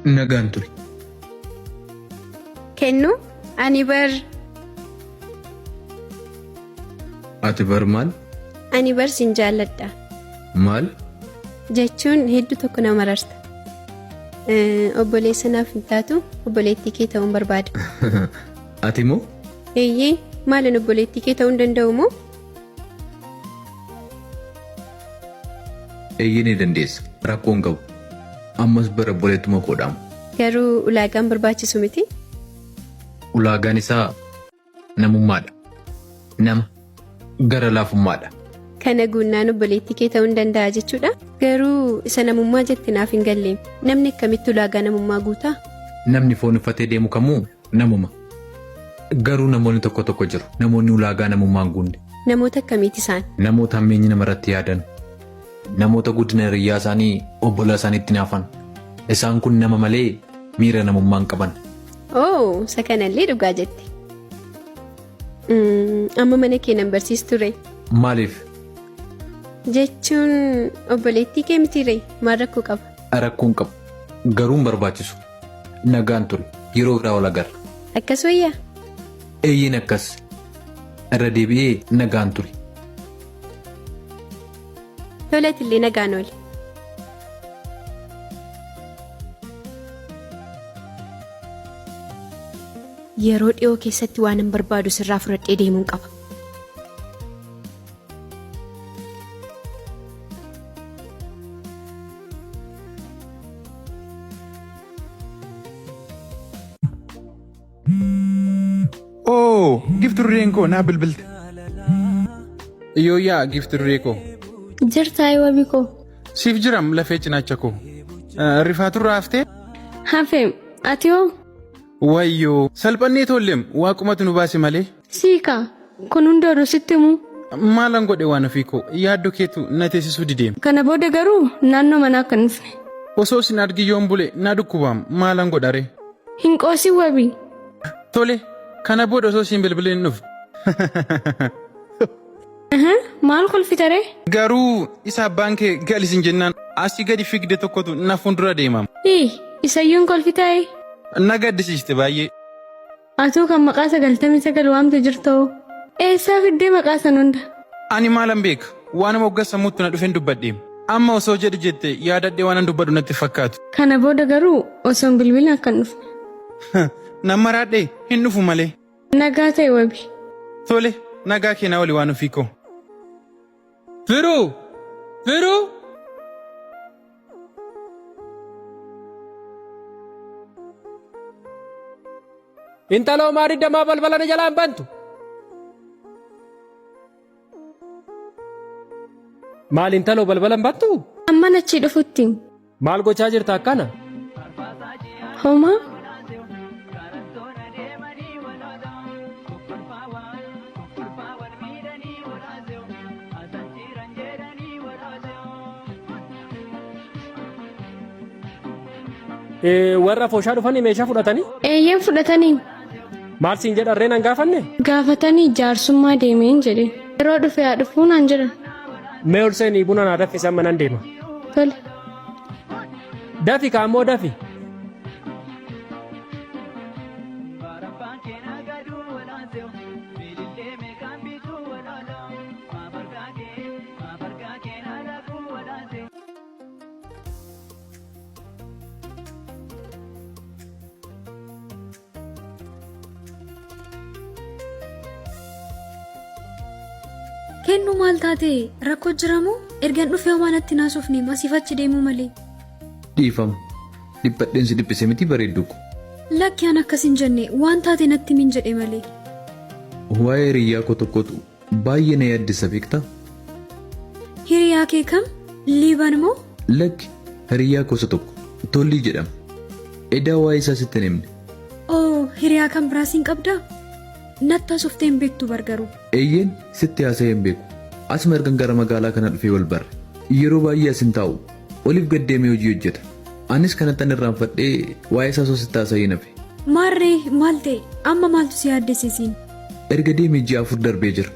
Nagaan turi. Kennu ani bar. Ati bar maal? Ani bar sin jaalladha. Maal? Jechuun hedduu tokko na mararta. Obboleessa naaf hin taatu obboleettii kee ta'uun barbaada. Ati moo? Eeyyee maalin obboleettii kee ta'uu hin danda'u moo? Eeyyee ni dandeessa. Rakkoo hin qabu. Ammas bara obboleettuma koodhaam. Garuu ulaagaan barbaachisu miti. Ulaagaan isaa namummaadha. Nama gara laafummaadha. Kana guunnaan obboleettii kee ta'uu hin danda'a jechuudha. Garuu isa namummaa jette naaf hin galle. Namni akkamitti ulaagaa namummaa guutaa? Namni foon uffatee deemu kamuu namuma. Garuu namoonni tokko tokko jiru. Namoonni ulaagaa namummaa hin guunne. Namoota akkamiiti isaan? Namoota hammeenyi namarratti yaadan. Namoota guddina hiriyyaa isaanii obbolaa isaaniitti hinaafan. Isaan kun nama malee miira namummaa hin qaban. Oo, isa kanallee dhugaa jette. Amma mana kee nan barsiistu ree? Maaliif? Jechuun obboleettii kee miti ree? Maal rakkoo qaba? Rakkoo hin qabu. Garuu hin barbaachisu. Nagaan turi. Yeroo biraa wal agarra. Akkas wayyaa? Eeyyeen akkas. Irra deebi'ee nagaan turi. Tole atillee nagaan ooli. Yeroo dhiyoo keessatti waanan barbaadu sirraa fudhadhee deemuun qaba. Oo, gifti dureen koo naa bilbilte. Yooyyaa gifti duree koo. Jirtaa wabii koo. Siif jiram lafee cinaacha koo. Rifaaturraa haftee? Hafeem ati hoo? Wayyoo salphannee tolleem waaqumatu nu baase malee. Siika kun hunda oduu sitti himuu. Maalan godhe waan ofii koo yaaddoo keetu na teessisuu dideem. Kana booda garuu naannoo manaa akka hin dhufne. Osoo sin argi yoon bule na dhukkubaam maalan godhare. Hin qoosin wabii. Tole kana booda osoo siin bilbilin hin dhufu. Maal kolfitaree? Garuu isa abbaan kee gali sin jennaan asii gadi fiigde tokkotu na fuuldura deemam. Hii isayyuun kolfitaa'e. Na gaddisiiste baay'ee. Atuu kan maqaa 99 waamtu jirtoo? Eessaa fiddee maqaa san hunda? Ani maalan beeka? Waanuma hoggas sammuutti na dhufen dubbadhe. Amma osoo jedhi jette yaadadhee waanan dubbadhu natti fakkaatu. Kana booda garuu osoo hin bilbilin akka hin dhufne. Nan maraadhee? Hin dhufu malee. Nagaa ta'i Wabi. Tole, nagaa kee naa oli waan ofii koo. Firuu! Firuu! Intaloo maa didda maa balbala na jalaan bantu? Maal intaloo balbala hin bantu? Amman achii dhufutti. Maal gochaa jirta akkana? Homaa. Warra fooshaa dhufanii meeshaa fudhatanii? Eeyyeen fudhatanii. Maal siin jedhan ree nan gaafanne? Gaafatanii jaarsummaa deemeen jedhe. Yeroo dhufe haa dhufuu naan jedhan. Mee ol seenii buna naa daffisi amma nan deema. Tole. Dafi kaa ammoo dafi. Kennu maal taate rakkoo jiramoo ergan dhufee homaa natti naasofne asiif achi deemuu malee. Dhiifama. Dhiphadheen si dhiphise miti bareedduu ko. Lakki an akkas hin jenne waan taate natti himin jedhe malee. Waa'ee hiriyyaa koo tokkotu baay'ee na yaaddessa beektaa? Hiriyaa kee kam? Liiban moo? Lakki hiriyyaa koo isa tokko. Tollii jedhama. Edaa waa'ee isaa sitti hin himne. Oo hiriyaa kan biraas hin qabdaa? Natti haasoftee hin beektu bar garuu. Eeyyeen sitti haasa'ee hin beeku. Asuma ergan gara magaalaa kana dhufee wal barre. Yeroo baay'ee as hin taa'u. Oliif gad deemee hojii hojjeta. Anis kanattan irraanfadhee waa'ee isaa osoo sitti haasa'iin hafe. Maarree maal ta'e? Amma maaltu si yaaddesse siin? Erga deemee ji'a 4 darbee jira.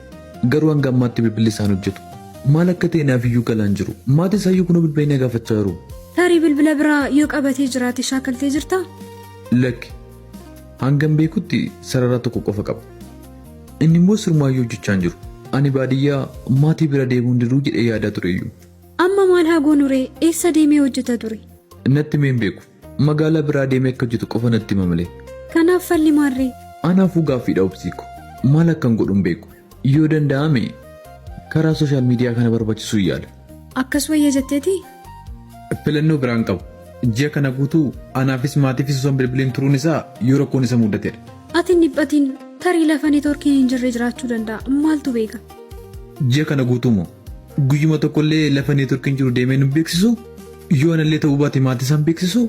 Garuu hanga ammaatti bilbilli isaa hin hojjetu. Maal akka ta'e naaf iyyuu galaa hin jiru. Maatiin isaa iyyuu kunoo bilbilanii na gaafachaa jiru. Tarii bilbila biraa yoo qabatee jiraate shaakaltee jirtaa? Lakki. Hangan beekutti sarara tokko qofa qaba. Inni immoo sirmaayyuu hojjechaa hin jiru. Ani baadiyyaa maatii bira deemuun diruu jedhee yaadaa tureyyuu. Amma maal haa goonu ree? Eessa deemee hojjeta ture? Natti himee hin beeku. Magaalaa biraa deemee akka hojjetu qofa natti hima malee. Kanaaf falli maal ree? Anaafuu gaaffiidha obsiiko. Maal akkan godhu hin beeku. Yoo danda'ame karaa sooshaal miidiyaa kana barbaachisuu yaala. Akkas wayya jetteetii? Filannoo biraan qabu. Ji'a kana guutuu anaafis maatiifis osoo hin bilbiliin turuun isaa yoo rakkoon isa mudatedha. Ati hin dhiphatin. Tarii lafa neetworkiin hin jirre jiraachuu danda'a. Maaltu beeka? Ji'a kana guutuu moo? Guyyuma tokkollee lafa neetworkiin jiru deemee nu beeksisu? Yoo anallee ta'uu baate maatii isaan beeksisu?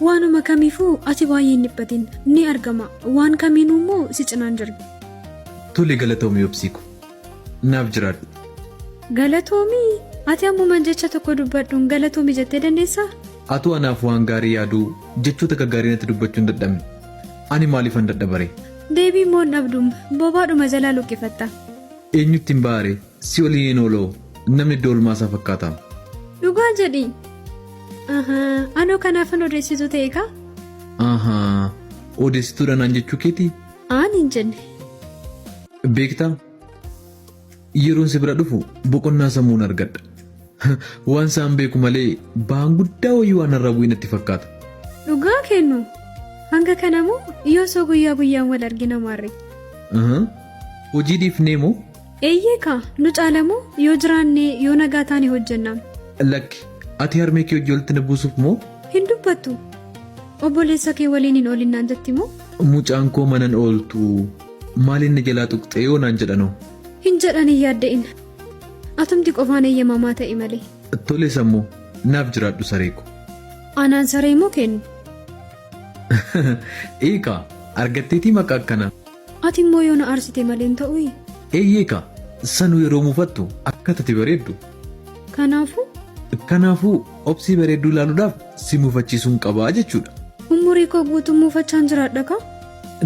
Waanuma kamiifuu ati baay'ee hin dhiphatin. Ni argama. Waan kamiinuu immoo si cinaan jira. Tole galatoomi obsiiko. Naaf jiraadhu. Galatoomi? Ati ammuma jecha tokko dubbadhuun galatoomi jettee dandeessaa? Atuu anaaf waan gaarii yaaduu jechoota gaggaarii natti dubbachuu hin dadhabne. Ani maaliifan dadhabaree? Deebii immoo hin dhabdum. Bobaadhuma jalaa luqqifatta. Eenyutti hin ba'aree? Si waliin hin ooloo? Namni iddoo oolmaa isaa fakkaata. Dhugaa jedhi. Ahaa, anoo kanaafan odeessituu ta'e kaa? Ahaa, odeessituudha naan jechuu keetii? Aan hin jenne. Beektaa? Yeroon si bira dhufu boqonnaa sammuun argadha. Waan isaan beeku malee ba'aan guddaa wayii waan narraa bu'e natti fakkaata. Dhugaa kennu. Hanga kana moo yoo osoo guyyaa guyyaan wal argina maarre. Hojii dhiifnee moo? Eeyyee kaa nu caala moo yoo jiraanne yoo nagaa taane hojjenna. Lakki ati harmee kee hojii walitti na buusuuf moo? Hin dubbattu. Obboleessa kee waliin hin oolin naan jetti moo? Mucaan koo manan ooltu maaliin na jalaa tuqxee yoo naan jedhanoo? Hin jedhan hin yaadda'in. Atumti qofaan eeyyamamaa ta'i malee. Tole sammuu naaf jiraadhu saree ko. Anaan saree moo kennu? Eekaa argatteetii maqaa akkanaa. Ati immoo yoo na aarsite malee hin ta'uyi. Eeyyee kaa sanuu yeroo mufattu akka tati bareeddu. Kanaafuu? Kanaafuu obsii bareedduu ilaaluudhaaf si mufachiisuun qabaa jechuudha. Umurii koo guutuu muufachaan jiraadha kaa.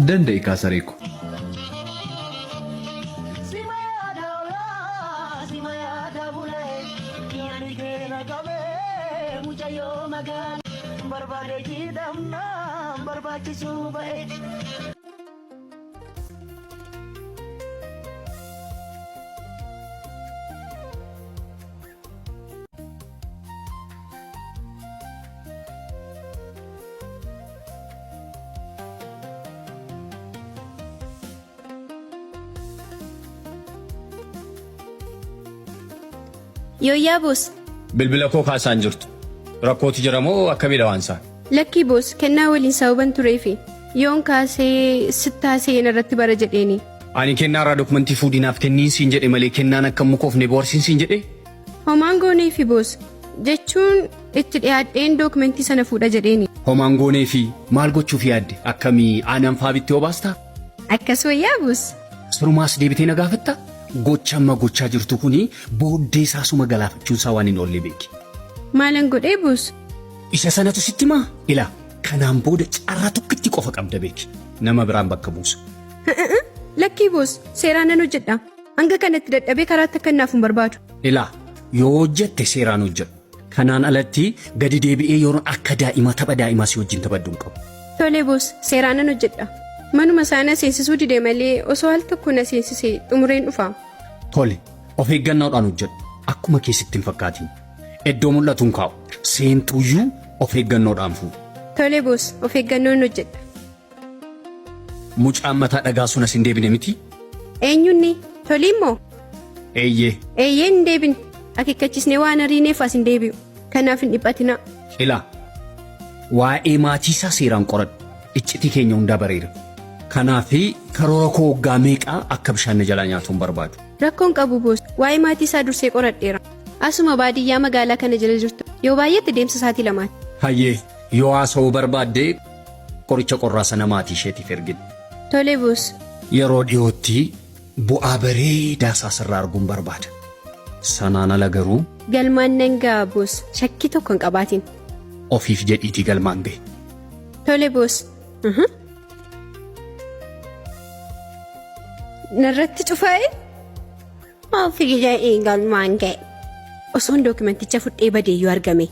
Danda'i kaa saree ko. Sima yaada olaa, sima yaada bulee, yaani kee na qabee, mucayyoo magaala, barbaade jidhamnaan barbaachisuu ba'e. Yooyyaa boos. Bilbila koo kaasaan jirtu. Rakkootu jira moo akkamidha waan isaa? Lakkii boos kennaa waliin sababan tureefi yoon kaasee sitti haasa'een irratti bara jedheeni. Ani kennaa irraa dokumentii fuudhii naaf kenniin siin jedhe malee kennaan akka hin mukoofne boharsiin siin jedhee? Homaan gooneefi boos. Jechuun itti dhiyaadheen dookumentii sana fuudha jedheeni. Homaan gooneefi maal gochuuf yaadde? Akkamii aanan faa bittee obaastaa? Akkas wayyaa boos. Sirumaas deebitee na gaafattaa? Gocha amma gochaa jirtu kuni booddee isaa suma galaafachuun isaa waan hin oolle beeki. Maalan godhee boos? Isa sanatu sitti himaa? Ilaa kanaan booda carraa tokkitti qofa qabda beeki. Nama biraan bakka buusa. Lakkii boos seeraan nan hojjedha. Hanga kanatti dadhabee karaatti akka naaf hin barbaadu. Ilaa yoo hojjette seeraan hojjedhu. Kanaan alatti gadi deebi'ee yeroon akka daa'imaa tapha daa'imaa si wajjin taphadhu hin qabu. Tole boos seeraan nan hojjedha. Manuma isaa na seensisuu dide malee osoo al tokko na seensise xumureen dhufa. Tole of eeggannoodhaan hojjedhu. Akkuma kee sitti hin fakkaatiin. Iddoo mul'atu hin kaa'u. Seentuyyuu of eeggannoodhaan fuudhu. Tole boos of eeggannoon hojjedha. Mucaan mataa dhagaa sun as hin deebine miti? Eenyunni? Toliin moo? Eeyyee. Eeyyee hin deebine. Akeekkachiisnee waan ariineef as hin deebi'u. Kanaaf hin dhiphatinaa. Ilaa waa'ee maatii isaa seeraan qoradhu. Iccitii keenya hundaa bareera. Kanaaf karoora koo waggaa meeqaa akka bishaan na jalaa nyaatu hin barbaadu. Rakkoon qabu boos. Waa'ee maatii isaa dursee qoradheera. Asuma baadiyyaa magaalaa kana jala jirtu yoo baay'atte deemsa sa'aatii lamaati. Hayyee yoo haasa'uu barbaadde qoricha qorraa sana maatii isheetiif ergine. Tole boos. Yeroo dhiyootti bu'aa bareedaa isaa sirraa arguun barbaada. Sanaan ala garuu. Galmaan nan ga'a boos shakkii tokko hin qabaatin. Ofiif jedhiitii galmaan ga'i. Tole boos. Narratti cufaa'e? Ofii jedhii galmaan ga'e. Osoon dookimanticha fudhee badeeyyuu argame.